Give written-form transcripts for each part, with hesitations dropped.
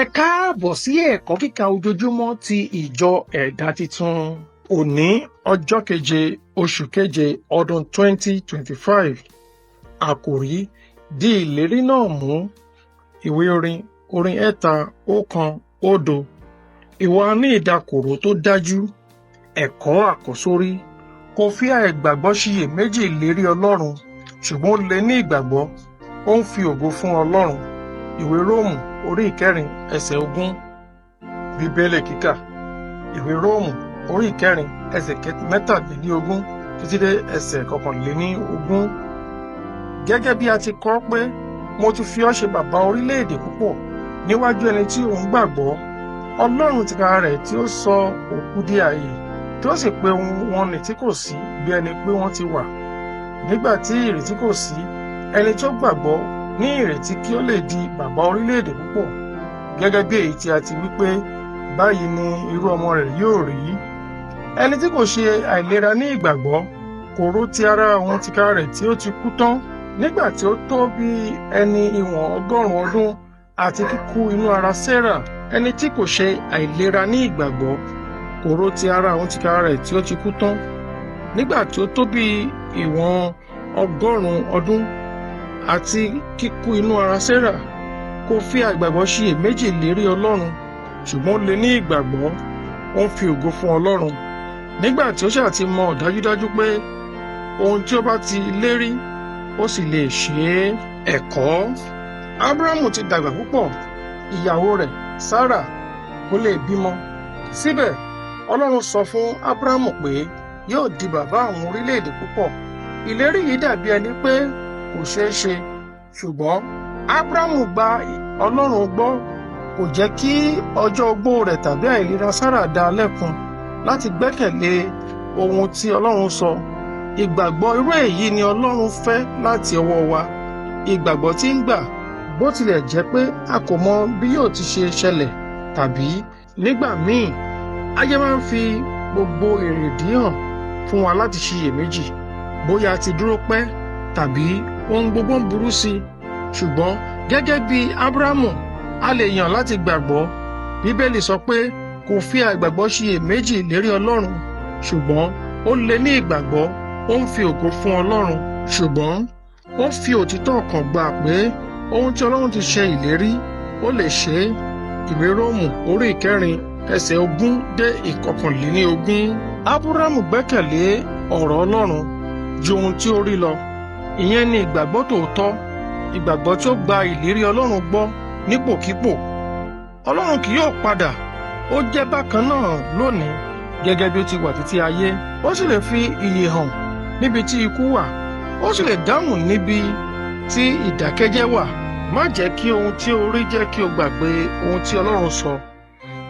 Ẹ káàbọ̀ sí ẹ̀kọ́ kíkà ojoojúmọ́ ti ìjọ Ẹ̀dá Titun. Òní ọjọ́ keje oṣù keje ọdún 2025. Àkòrí: Di ìlérí náà mú. Ìwé orin orin 310. Ìwọ a ní ìdákọ̀ró tó dájú. Ẹ̀kọ́ àkọ́sórí: Kò fi àìgbàgbọ́ ṣiyèméjì ìlérí Ọlọ́run, ṣùgbọ́n ó lè ní ìgbàgbọ́, ó ń fi ògo fún Ọlọ́run. Ìwé Róòmù orí 4 ẹsẹ̀ 20. Bíbélì kíkà: Ìwé Róòmù orí 4 ẹsẹ̀ 23 títí dé ẹsẹ̀ 21. Gẹ́gẹ́ bí a ti kọ pé, "Mo ti fi ọ́ ṣe bàbá orílẹ̀-èdè púpọ̀ níwájú ẹni tí òun gbàgbọ́, Ọlọ́run tìkára rẹ̀ tí ó sọ òkú di ààyè, tí ó sì pe ohun wọn nì tí kò sí bí ẹni pé wọ́n ti wà." Nígbà tí ìrètí kò sí, ẹni tí ó gbàgbọ́ ní ìrètí kí ó lè di bàbá orílẹ̀-èdè púpọ̀, gẹ́gẹ́ bí èyí tí a ti wí pé, "Báyìí ni irú ọmọ rẹ̀ yóò rí." Ẹni tí kò ṣe àìlera ní ìgbàgbọ́ kò rò ti ara òun tìkára rẹ̀ tí ó ti kú tán nígbà tí ó tó bí ẹni ìwọ̀n 100 ọdún àti kíkú inú ara Sarah. Ẹni tí kò ṣe àìlera ní ìgbàgbọ́ kò rò ti ara òun tìkára rẹ̀ tí ó ti kú tán nígbà tí ó tó bí ìwọ̀n 100 ọdún àti kíkú inú ara Sarah. Kò fi àìgbàgbọ́ ṣiyèméjì ìlérí Ọlọ́run, ṣùgbọ́n ó lè ní ìgbàgbọ́, ó ń fi ògo fún Ọlọ́run, nígbà tí ó ṣáà ti mọ̀ dájúdájú pé ohun tí ó bá ti lérí, ó sì lè ṣe é. Ẹ̀kọ́: Ábúráhámù ti dàgbà púpọ̀, ìyàwó rẹ̀ Sárà kò lè bímọ. Síbẹ̀, Ọlọ́run sọ fún Ábúráhámù pé yóò di bàbá àwọn orílẹ̀-èdè púpọ̀. Ìlérí yìí dàbí ẹni pé kò ṣeé ṣe, ṣùgbọ́n Ábúráhámù gba Ọlọ́run gbọ́. Kò jẹ́ kí ọjọ́ ogbó rẹ̀ tàbí àìlera Sárà dá a lẹ́kun láti gbẹ́kẹ̀lé ohun tí Ọlọ́run sọ. Ìgbàgbọ́ irú èyí ni Ọlọ́run fẹ́ láti ọwọ́ wa, ìgbàgbọ́ tí ń gbà bó tilẹ̀ jẹ́ pé a kò mọ bí yóò ti ṣe ṣẹlẹ̀. Tàbí nígbà míì, ayé máa ń fi gbogbo èrèdí hàn fún wa láti ṣiyèméjì bóyá a ti dúró pẹ́ tàbí ohun gbogbo ń burú sí i. Ṣùgbọ́n gẹ́gẹ́ bí Ábúráhámù, a lè yàn láti gbàgbọ́. Bíbélì sọ pé kò fi àìgbàgbọ́ ṣiyèméjì ìlérí Ọlọ́run, ṣùgbọ́n ó lè ní ìgbàgbọ́, ó ń fi ògo fún Ọlọ́run. Ṣùgbọ́n ó fi òtítọ́ ọkàn gbà pé ohun tí Ọlọ́run ti ṣe ìlérí, ó lè ṣe é. Ìwé Róòmù orí 4 ẹsẹ̀ 20 dé 21. Ábúráhámù gbẹ́kẹ̀lé ọ̀rọ̀ Ọlọ́run ju ohun tí ó rí lọ. Ìyẹn ni ìgbàgbọ́ tòótọ́, ìgbàgbọ́ tí ó gba ìlérí Ọlọ́run gbọ́ nípòkípò. Ọlọ́run kì yóò padà, ó jẹ́ bákan náà lónìí gẹ́gẹ́ bí ó ti wà títí ayé. Ó sì lè fi ìyè hàn níbi tí ikú wà, ó sì lè dáhùn níbi tí ìdákẹ́jẹ́ wà. Má jẹ́ kí ohun tí o rí jẹ́ kí o gbàgbé ohun tí Ọlọ́run sọ.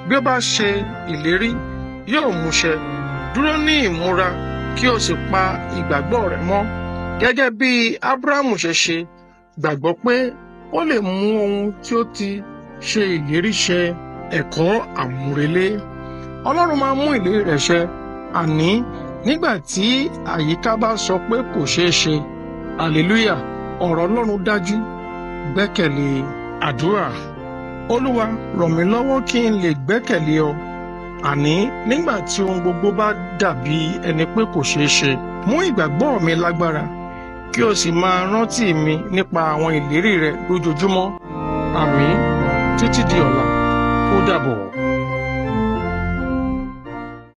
Bí ó bá ṣe ìlérí, yóò múṣẹ. Dúró ní ìmúra kí o sì pa ìgbàgbọ́ rẹ mọ́. Gẹ́gẹ́ bí Ábúráhámù ṣe ṣe, gbàgbọ́ pé ó lè mú ohun tí ó ti ṣe ìlérí ṣẹ. Ẹ̀kọ́ àmúrelé: Ọlọ́run máa mú ìlérí rẹ̀ ṣẹ, àní nígbà tí àyíká bá sọ pé kò ṣeé ṣe. Hallelujah! Ọ̀rọ̀ Ọlọ́run dájú, gbẹ́kẹ̀lé. Àdúrà: Olúwa, ràn mí lọ́wọ́ kí n lè gbẹ́kẹ̀lé ọ, àní nígbà tí ohun gbogbo bá dàbí ẹni pé kò ṣeé ṣe. Mú ìgbàgbọ́ mi lágbára, kí o sì máa rántí mi nípa àwọn ìlérí rẹ lójoojúmọ́. Àmín. Títí di ọ̀la, ó dàbọ̀.